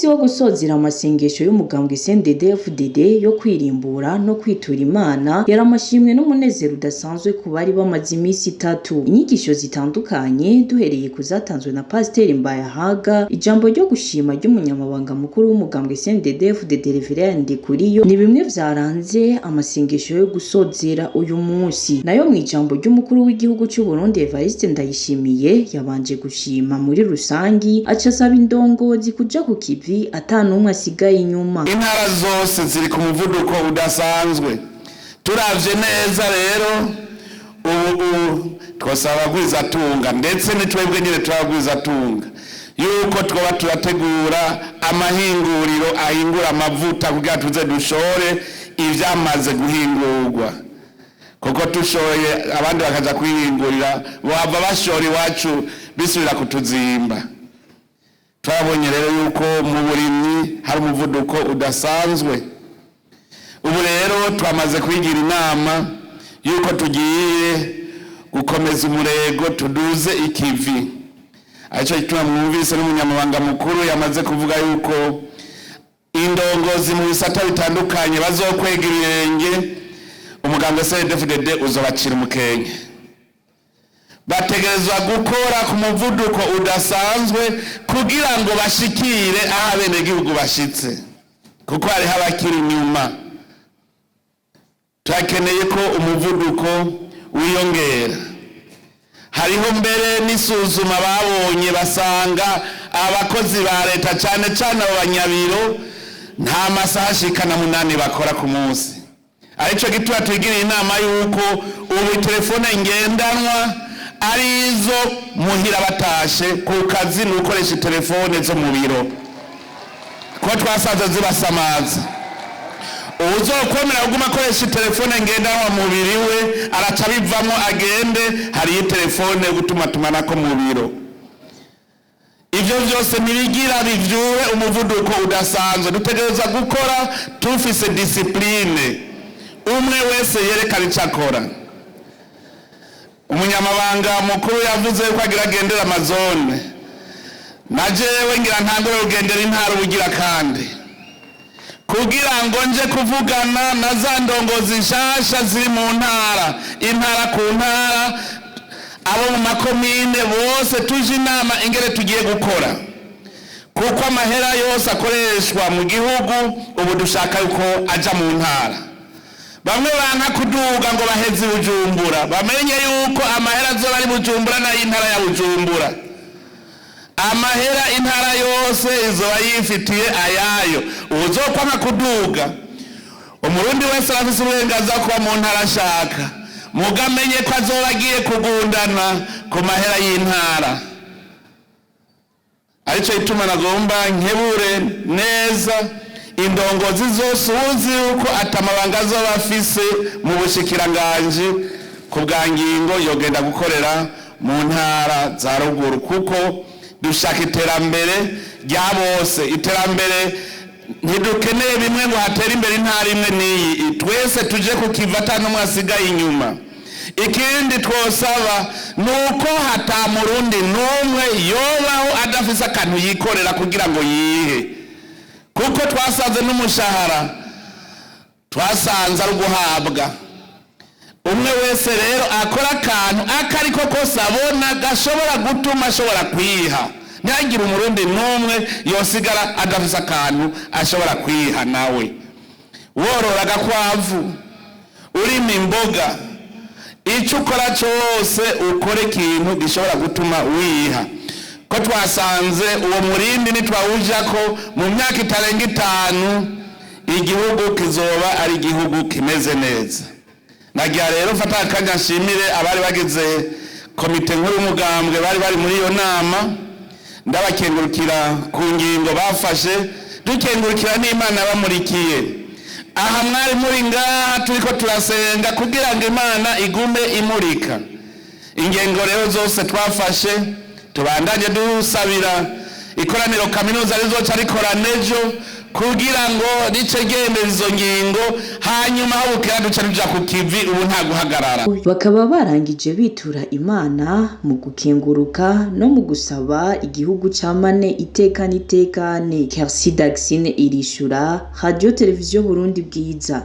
Umunsi wo gusozera amasengesho y'umugambwe CNDD-FDD yo kwirimbura no kwitura Imana yari amashimwe n'umunezero udasanzwe ku bari bamaze iminsi itatu. Inyigisho zitandukanye, duhereye ku zatanzwe na Pasiteri Mbayahaga, ijambo ryo gushima ry'umunyamabanga mukuru w'umugambwe CNDD-FDD Reverend Ndikuriyo, ni bimwe vyaranze amasengesho yo gusozera uyu munsi. Nayo mw'ijambo ry'umukuru w'igihugu c'u Burundi Evariste Ndayishimiye, yabanje gushima muri rusangi, aca asaba indongozi kuja ku kivi ata n'umwe asigaye inyuma. Intara zose ziri ku muvuduko udasanzwe. Turavye neza rero, ubu twosaba abagwizatunga, ndetse ni twebwe nyine turabagwizatunga, yuko twoba turategura amahinguriro ahingura amavuta kugira tuze dushore ivyamaze guhingurwa, kuko tushoye abandi bakaja kwihingurira, bohava bashora iwacu bisubira kutuzimba. Twabonye rero yuko mu burimyi hari umuvuduko udasanzwe. Ubu rero twamaze kwigira inama yuko tugiye gukomeza umurego, tuduze ikivi. Aricyo gituma mwumvise n'umunyamabanga mukuru yamaze kuvuga yuko indongozi mu bisata bitandukanye bazokwega ibirenge, umugambwe CNDD-FDD uzobacira umukenke. Bategerezwa gukora ku muvuduko udasanzwe kugira ngo bashikire aho abenegihugu bashitse, kuko hariho abakiri inyuma. Turakeneye ko umuvuduko wiyongera. Hariho mbere n'isuzuma babonye, basanga abakozi ba leta, cyane cyane abo banyabiro, nta masaha ashikana 8 bakora ku munsi. Aricyo gituma twigiriye inama yuko ubu telefone ngendanwa arizo muhira batashe, ku kazi ni ukoresha telefone zo mu biro, ko twasanze zibasamaza. Uwuzokwemera kuguma akoresha telefone ngendanwa mu mubiri we, araca bivamo agende, hariyo telefone yo gutumatumanako mu biro. Ivyo vyose ntibigira bivyure umuvuduko udasanzwe. Dutegereza gukora tufise discipline, umwe wese yerekana ico akora. Umunyamabanga mukuru yavuze ko agira agendera amazone, na jewe ngira ntangure kugendera intara ubugira kandi, kugira ngo nje kuvugana na za ndongozi nshasha ziri mu ntara, intara ku ntara, abo mu makomine bose, tuje inama ingere tugiye gukora, kuko amahera yose akoreshwa mu gihugu ubu dushaka yuko aja mu ntara. Bamwe banka kuduga ngo baheze Bujumbura, bamenye yuko amahera azoba ari Bujumbura n'ay'intara ya Bujumbura. Amahera intara yose izoba yifitiye ayayo. Uwuzokwanga kuduga, Umurundi wese arafise uburenganzira kuba mu ntara ashaka, mugamenye ko azoba agiye kugundana ku mahera y'intara. Arico gituma nagomba nkebure neza indongozi zose, uzi yuko atamabanga azoba afise mu bushikiranganji ku bwa ngingo, yogenda gukorera mu ntara za ruguru, kuko dushaka iterambere rya bose. Iterambere ntidukeneye bimwe ngo hatere imbere intara imwe n'iyi, twese tuje kukiva ata n'umwe asigaye inyuma. Ikindi twosaba ni uko hata Murundi n'umwe yobaho adafise akantu yikorera kugira ngo yihe, kuko twasanze n'umushahara twasanze ari uguhabwa. Umwe wese rero akora akantu akariko kose abona gashobora gutuma ashobora kwiha, ntihagire Umurundi n'umwe yosigara adafise akantu ashobora kwiha. Nawe worora agakwavu, urima imboga, icyo ukora cyose ukore ikintu gishobora gutuma wiha, ko twasanze uwo murindi nitwawuja ko mu myaka itarenga 5 igihugu kizoba ari igihugu kimeze neza. Nagira rero mfata akanya nshimire abari bagize komite nkuru y'umugambwe bari muri iyo nama, ndabakengurukira ku ngingo bafashe, dukengurukira n'Imana bamurikiye. Aha mwari muri ngaha turiko turasenga kugira ngo Imana igume imurika. Ingengo rero zose twafashe, tubandanye dusabira ikoraniro kaminuza rizoca rikora nejo. Kugira ngo rice ryemeza izo ngingo, hanyuma aho bukera duca tuja ku kivi. Ubu nta guhagarara. Bakaba barangije bitura Imana mu gukenguruka no mu gusaba igihugu camane iteka n'itekane. Kersi Daxine, Irishura, Radio Televiziyo Burundi Bwiza.